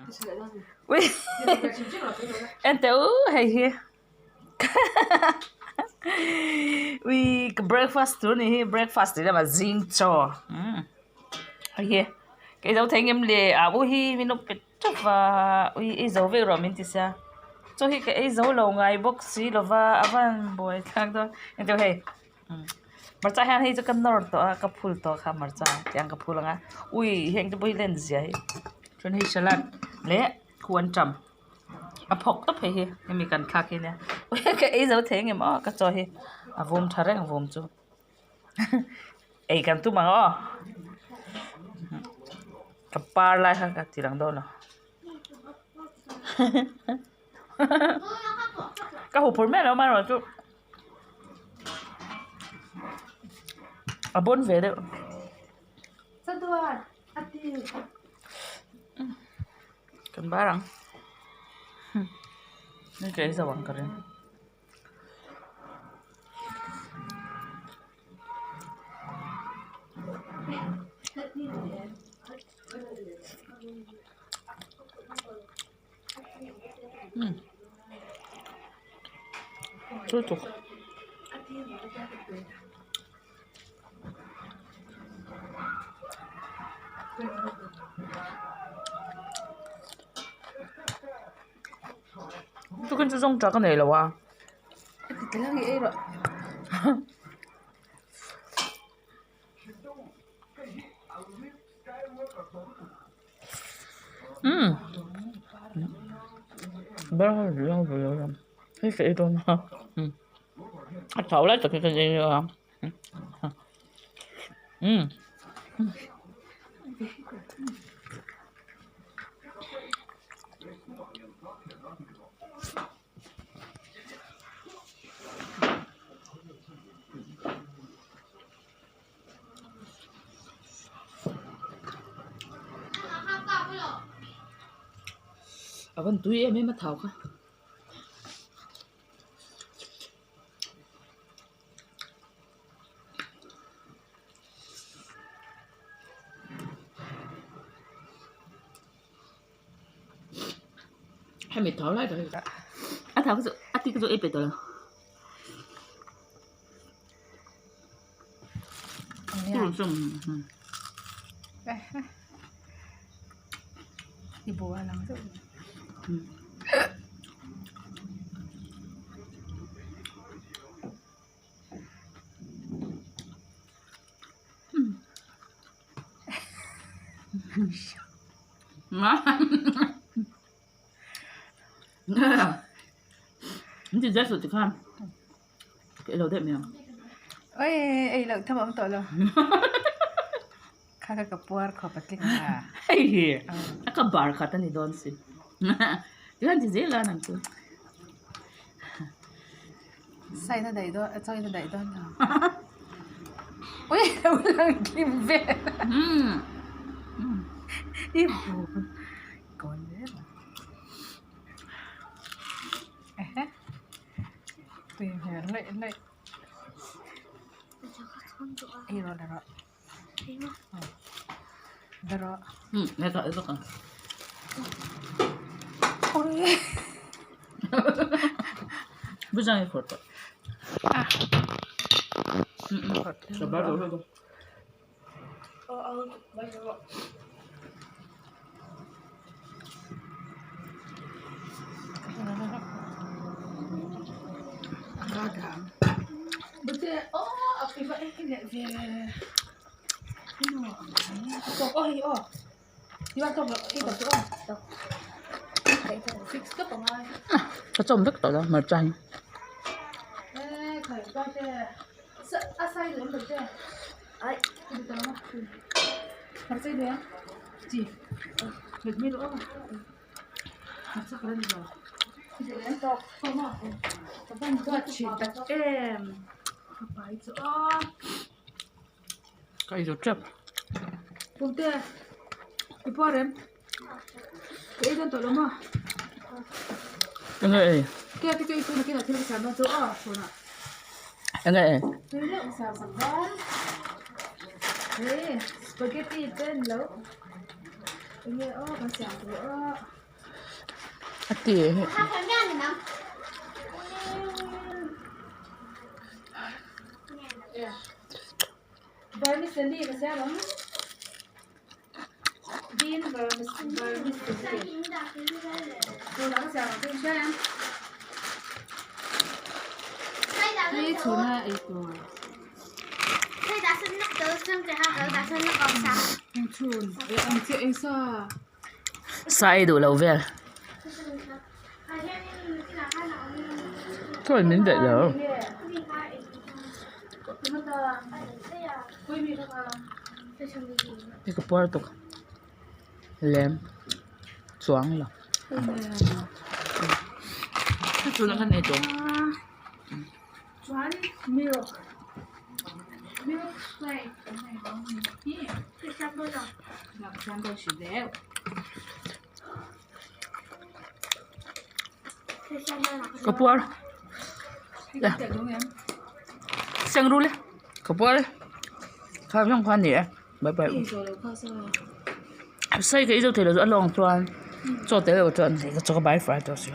Ui en teh u hei hi ui ka breakfast tur anih hi breakfast tih lamah zing chaw umm hei hi ka ei zo thei ngem le ah u hi min lo pe teuh va ui ei zo vek rawh min ti sia chaw hi ka ei zo lo ngai bawk si lo va a van buai thlak dawn engtin hei. Hmarcha hian hei chu ka nawr tawh a ka phul tawh kha hmarcha tiang ka phul ang a ui heng te pawh hi len zia hi chuan hei salad leh khu an tam a phawk tawp hei hi hemi kan thlak hi nia ui ka ei zo thei ang em aw ka chaw hi a vum tha reng vum chu ei kan tum ang aw ka par lai kha ka ti lang dawn lo ka huphurh miah lo amaherawhchu. A bawn ve deuh. Kan bar ang. Ni ka ei zo ang ka ring. Lutuk. Tukin chu zawng tak a nei lo a. Umm hei ka ei dawn a a thau lai tak hi ka ei a umm. A van tui em em a thau kha. Hemi thau lai tak hi a thau chu a tik chu ei pe tawh lo. Min ti zet suh tikhan ka ei lo daih mai ang. Oi ei loh tham a awm tawh lo. Kha kha ka puar khawp a tling a. Hei hi a ka bar khat a ni dawn si. Tikhan ti zel a nang chu. Saina daih dawn chawina daih dawn lo. Ui lo lang kim vel. I bu kawn zel a. Ehe tui hmel laih laih. Ei rawh la rawh. La rawh. Ui. Ka chawm vek tawh lo hmarcha hi. Ka ei zo tep. Enge ei? Enge ei? A ti hi. Sa ei duh lo vel. Chuan min daih lo. Hei ka puar tuk lem chuang lo. Tunah khan ei tawh. Ka puar seng ru le ka puar e kha hlawm kha a ni e bye bye sai ka ei zo thei lo chu a lawng chuan chaw tel lo chuan chaw ka bai fai tawh si.